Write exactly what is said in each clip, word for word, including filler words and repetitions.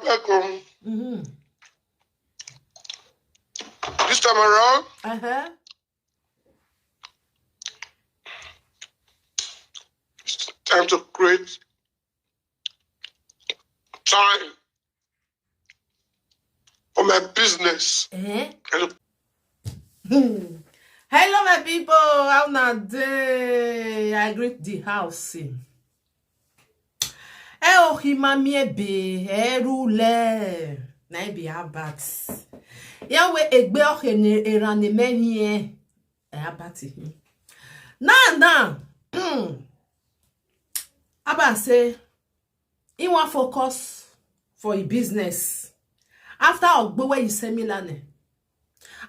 Welcome. Mm-hmm. This time around, Uh-huh. it's time to create time for my business. Eh? And Hmm. Hello, my people. How na dey? I greet the house. Eh, oh, himami ebe, erule. Na e be Albert. Ya we egbe ohe ne erane me hie. Eh, Albert. Now, now. Albert say, he wan focus for his business. After Ogbo wey he send me lane,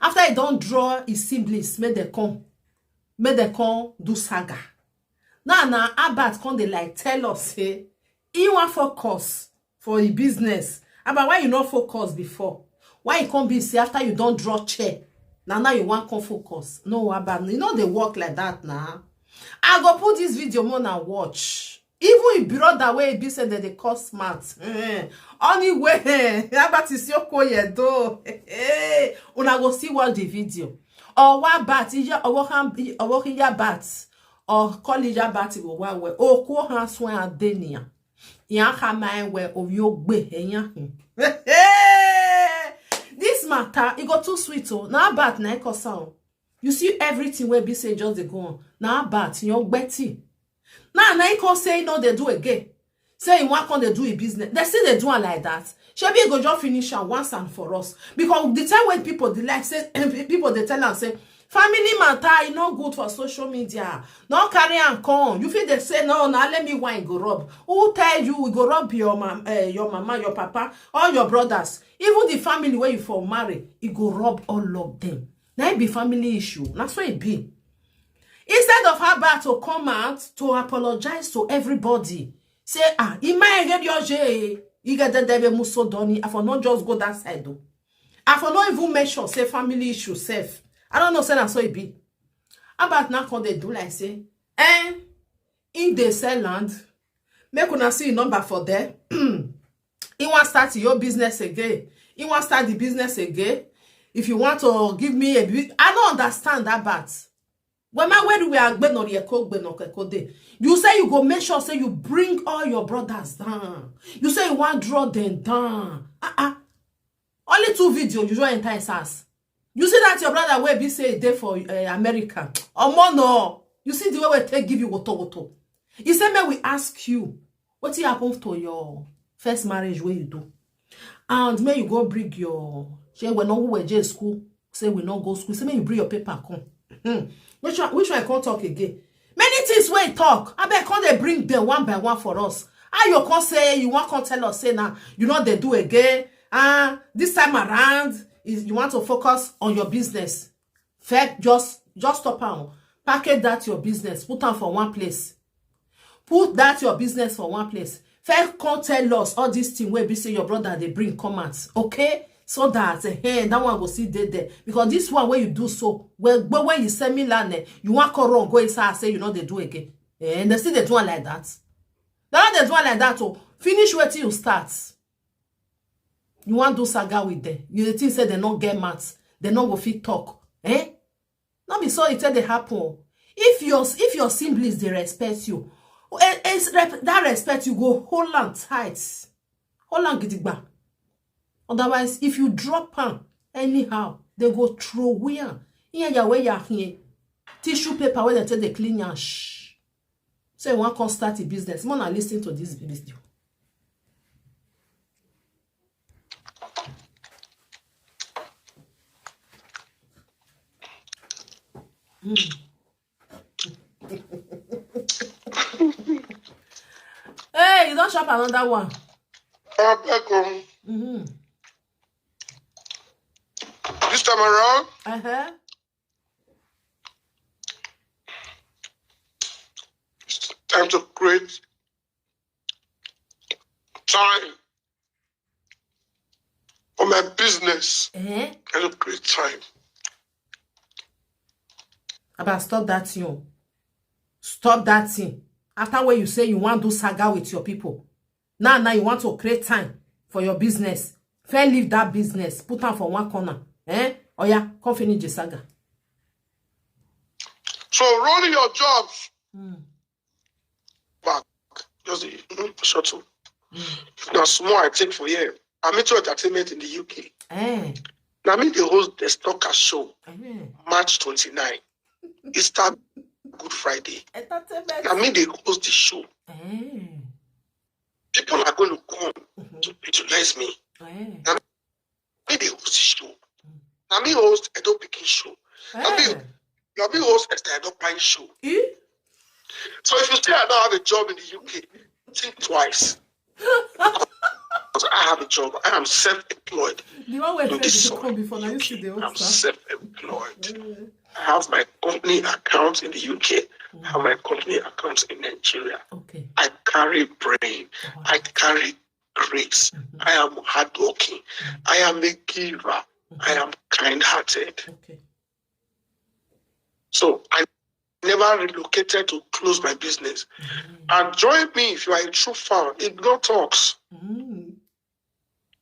after he don draw his siblings, make dem come, make dem come do saga. Now, now, Albert come dey, like, tell us say he wan focus for his business. Albert, why you no focus before? Why you come be say after you don draw chair, now, now you wan come focus? No, Albert, you no dey work like that now. I go put this video more na watch. Even his brother wey be say dem dey call smart. Eh, anyway, Albert is your koye though. Una go see watch the video. Or what bat? Iya, or what ham? Or what iya bat? Or call iya bat? Go wa we. O ko han swen adenia. Iya ha mai we o yo gbe eyan. This matter, e go too sweet o. Na Albert na e cause am. You see everything wey be say just dey go on. Na Albert, your Betty. Now, now he come say he no dey do again. Say he wan come dey do his business. They still dey do am like that. Shebi e go just finish am once and for us. Because the time when people dey like say people dey tell am say family matter e no good for social media. No carry am come. You fit dey say no, na let me wine go rub. Who tell you we go rub your mam eh, your mama, your papa, all your brothers, even the family where you for marry, e go rub all of them. Na e be family issue. Na so e be. Instead of Albert to come out to apologize to everybody, say ah, ima ege di oje, ige dedebe musodoni, I for not just go that side though. I for not even make sure say family issue safe. I don't know say na so e be. Albert now come dey do like say, eh, if they sell land, make una see him number for there. He wan start your business again. He wan start the business again. If you want to give me a bit, I don't understand that part. When my where we are gbe no ye ko gbe no ke ko de. You say you go make sure say you bring all your brothers down. You say you want draw them down. Uh-uh. Only two video you join enter his house. You see that your brother wey be say e dey for uh, America. Omo no. You see the way we take give you woto woto. He say may we ask you what happened to your first marriage where you do. And may you go bring your say we no who we J school, say we no go school, say may you bring your paper come. Hmm. Which one which one I can't talk again? Many things wey he talk, I beg come dey bring them one by one for us. How you come say you wan come tell us say now you know they do again? Ah, this time around is you want to focus on your business. First, just just stop am. Package that your business, put am for one place. Put that your business for one place. First, come tell us all this thing wey be say your brother dey bring come out, okay? So that eh, that one go still dey there because this one wey you do so well, but when you send me land, eh, you wan come run go inside say you no dey do again. Eh, and they still dey do am like that. They no dey do am like that. Oh, finish wetin you start. You wan do saga with them. You dey think say they no get mouth, they no go fit talk. Eh? No be so e take dey happen. If your if your siblings dey respect you, eh, eh, rep- that respect you go hold am tight, hold am gidigba. Otherwise, if you drop am anyhow, they go throw away am. Ihe ya wey ya here, tissue paper wey dem take dey clean am. Shh. So you wan come start a business? More na listen to this video. Mm. Hey, you don chop another one. I beg um, Mm-hmm. This time around, Uh-huh. it's time to create time for my business. Eh? Time to create time. About stop that thing. Oh. Stop that thing. After when you say you want to do saga with your people, now now you want to create time for your business. First leave that business, put am for one corner. Eh? Oya, come finish the saga. So run your jobs Mm. back. Just dey, mm, shuttle. If na small I take for here, I meet your entertainment in the U K. Eh. Now me dey host the Stalker show Eh. March twenty-nine, Easter Good Friday. Entertainment. Now me dey host the show. Eh. People are going to come Mhm. to patronize me. Eh. Me dey host the show. Now me host Edo Pikin show. Now me, Eh. now me host Esther Edo Pine show. Eh? So if you say I don't have a job in the U K, think twice. Because I have a job. I am self-employed. The one wey No, said this you song. come before, now you see U K, the I'm old stuff. Self-employed. I have my company account in the U K. I have my company account in Nigeria. Okay. I carry brain. I carry grace. I am hardworking. I am a giver. I am kind-hearted. Okay. So I never relocated to close my business. And join me if you are a true fan. It no talks. Mm.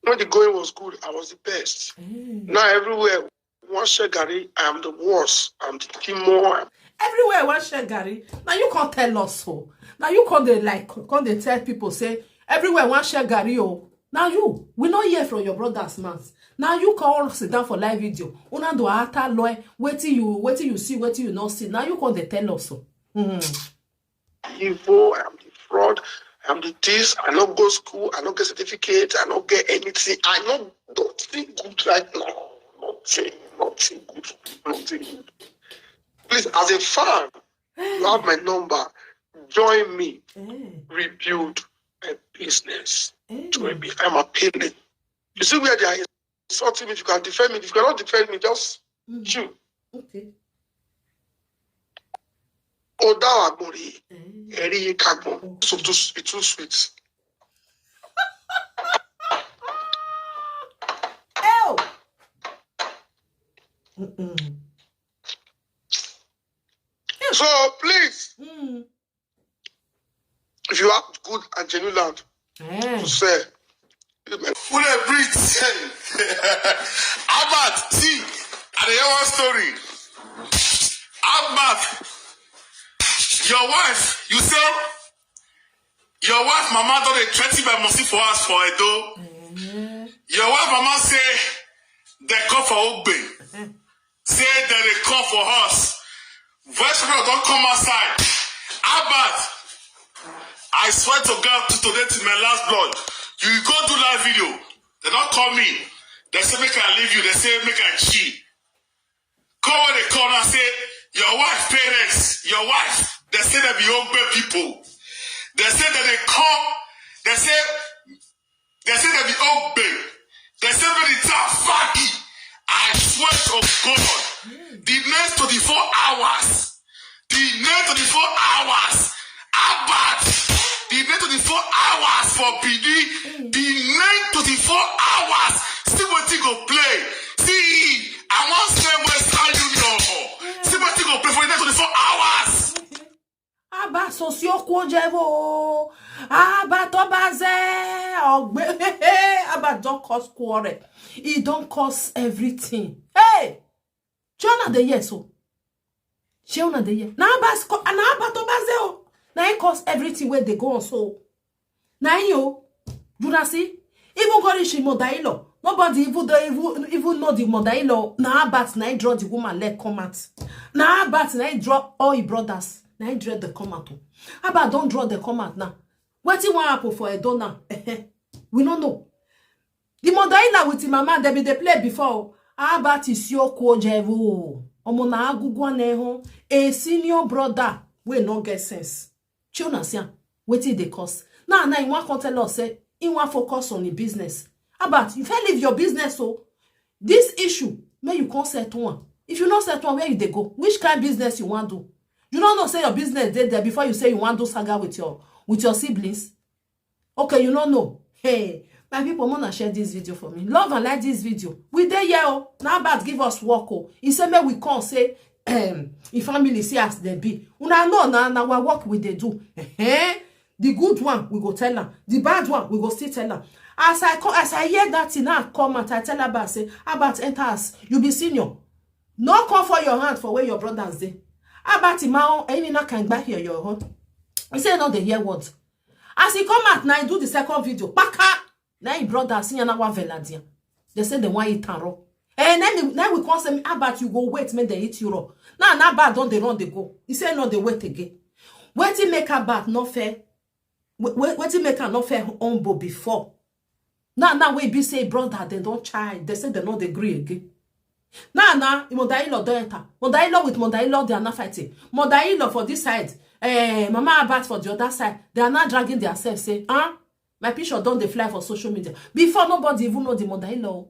When the going was good, I was the best. Eh. Now everywhere, one share garri, I am the worst. I'm the demon. Everywhere one share garri. Now you can't tell us so. Now you can't dey like, can't dey tell people say everywhere one share garri. Oh, now you, we not hear from your brother's mouth. Now you call sit down for live video. Una do ata loy. Waiting you, waiting you see, waiting you not see. Now you can't dey tell us so. Mm. Evil, I am the fraud, I am the this. I not go school, I not get certificate, I not get anything. I not nothing good right now. Nothing, nothing good, nothing good. Please, as a fan, you have my number. Join me, Eh. Rebuild a business. Eh. Join me. I'm appealing. You see where they are insulting me. If you can defend me, if you cannot defend me, just Mm. chew. Okay. Odawa Mori, Eh. Eri Kagbon. So too, it's too sweet. Ew. Mm-mm. So please, Mm. if you have good and genuine land Eh. to sell, Who dey breathe? Albert, see, I dey hear one story. Albert, your wife, you say your wife mama don dey threaten my mossi for house for Edo. Eh. Your wife mama say dem come for Ogbe. Say dem dey come for us. Voice record don come outside. Albert, I swear to God, to today till my last blood, you go do live video. Dem don call me. Dem say make I leave you. Dem say make I chill. Call wey dem call now say your wife parents, your wife, dem say dem be Ogbe people. Dem say dem dey come. Dem say Dem say dem be Ogbe. Dem say make the town fagi. I swear to God, the next twenty-four hours, the next twenty-four hours, Albert, the next twenty-four hours for Benin, the next twenty-four hours, see wetin go play. See, I wan send Western Union. See wetin go play for the next twenty-four hours. Aba sosi okwu ojevo. Aba tobaze. Ogbe. Aba don cause quarrel. E don cause everything. Hey! Shey una dey hear so? Shey una dey hear? Na Aba sco-, na Aba tobaze o. Na him cause everything wey dey go on so. Na him o. Una see? Even go reach him mother-in-law. Nobody even dey even, even know the mother-in-law. Na Albert na him draw the woman leg come out. Na Albert na him draw all him brothers. Na him draw the come out o. Albert don draw the come out now. Wetin wan happen for Edo now? We no know. The mother-in-law with him mama, dem be dey play before o. Albert is your kojevo. Omo na agugwa na ehun. A senior brother wey no get sense. Shey una see am? Wetin e dey cause? Now, now, he wan come tell us say he wan focus on him business. Albert, you fit leave your business o. This issue, make you come settle am. If you no settle am, where you dey go? Which kind business you wan do? You no know say your business dey there before you say you wan do saga with your, with your siblings? Okay, you no know. Hey, my people, una share this video for me. Love and like this video. We dey here o. Na Albert give us work o. He say make we come say, um, him family see as dem be. Una know na, na our work we dey do. Ehen. The good one, we go tell am. The bad one, we go still tell am. As I come, as I hear that thing, I come out, I tell Albert, say, "Albert, enter house. You be senior. No come for your hand for where your brothers dey." Albert, my own, any na can back here, your own. He say, "No, they hear what." As he come out, now he do the second video. Paka! Now he brother, see, na wa veladia. They say they want eat and raw. And then, then we come say, "Albert, you go wait, make they eat you raw." Now, now Albert don dey run, dey go. He say, "No, they wait again." Wetin make Albert no fair? Wait, wetin make am no fair humble before? Now, now we be say brother, they don't try. They say they no dey gree again. Now, now, Mother-in-law don enter. Mother-in-law with mother-in-law, they are not fighting. Mother-in-law for this side, eh, Mama Albert for the other side. They are not dragging themselves. Say, "Huh? My picture don dey fly for social media." Before, nobody even know the mother-in-law.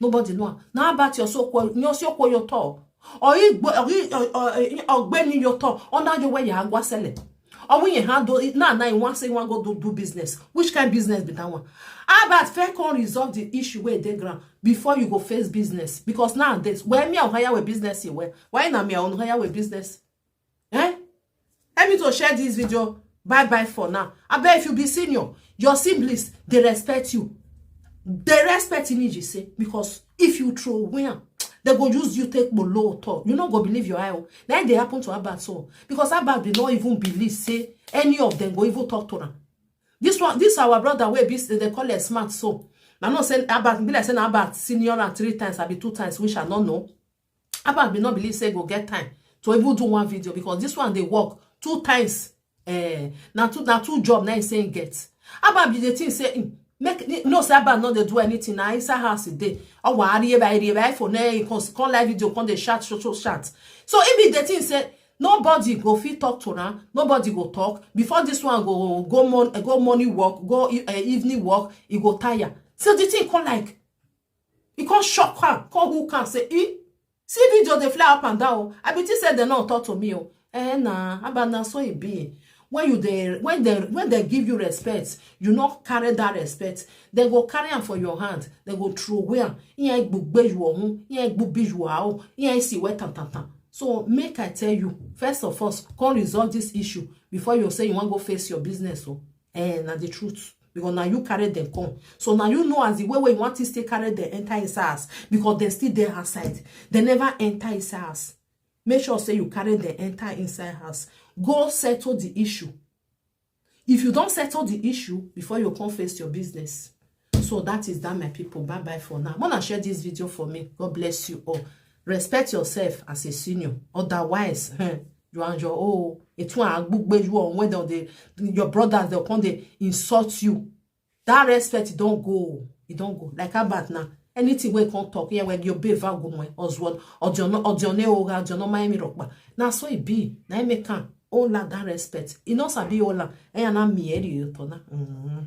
Nobody know am. Now Albert, your so called, your so called, your tall. Or he, or he, or, or, or Benny, your tall. Or now you wear your agua selling. Or when you handle it, now, now you want say you want go do, do business. Which kind of business be that one? Albert, fair come resolve the issue where they ground before you go face business. Because nowadays, where me, I'll hire a business here. Where, why not me, I'll hire a business? Eh? Help me to share this video. Bye bye for now. I bet if you be senior, your siblings, they respect you. They respect you, say, because if you throw away am, they go use you take below talk. You no go believe your eye. Oh. Then they happen to Albert so. Because Albert did not even believe, say, any of them go even talk to them. This one, this our brother wey be they call it smart so. I know say Albert, be like say na Albert senior am three times, I be two times, which I no know. Albert be not believe say go get time to even do one video because this one they work two times. Eh, na two, na two job na he say he get. Albert be the thing say, hmm, make, no say Albert no dey do anything. Na inside house e dey. Oh, wa ariye ba, ariye ba, for na he come, come live video, come dey shout, shout, shout, shout. So he be the thing say, nobody go fit talk to am, nobody go talk. Before this one go, go mon-, go morning work, go e-, eh, evening work, he go tire. So the thing come like, he come shock am, come hook am, say, "Eh? See video dey fly up and down. I be think say they no talk to me. Oh." Eh, na, Albert, na so e be. When you dey, when they, when they give you respect, you no carry that respect. They go carry am for your hand. They go throw away am. Iyan gbugbe you ohun, iyan gbubi you aho, iyan isi we tan tan tan. So make I tell you, first of all, come resolve this issue before you say you wan go face your business. Oh, eh, na the truth. Because now you carry them come. So now you know as the way where you want to stay carry them enter inside house. Because they still there outside. They never enter inside house. Make sure say you carry them enter inside house. Go settle the issue. If you don't settle the issue before you come face your business. So that is that, my people. Bye bye for now. Wanna share this video for me. God bless you all. Respect yourself as a senior. Otherwise, eh, you and your, oh, it's one agbugbe you on when they, your brothers, they'll come, they insult you. That respect, it don't go. It don't go. Like about now. Anything we can't talk, yeah, when you be vago, Oswald, or John, or John, or John, my mirokba. Now, so it be. Now, make can all that respect. It not sabi all that. Eh, and I'm me, eh, you, Tona. Mm-hmm.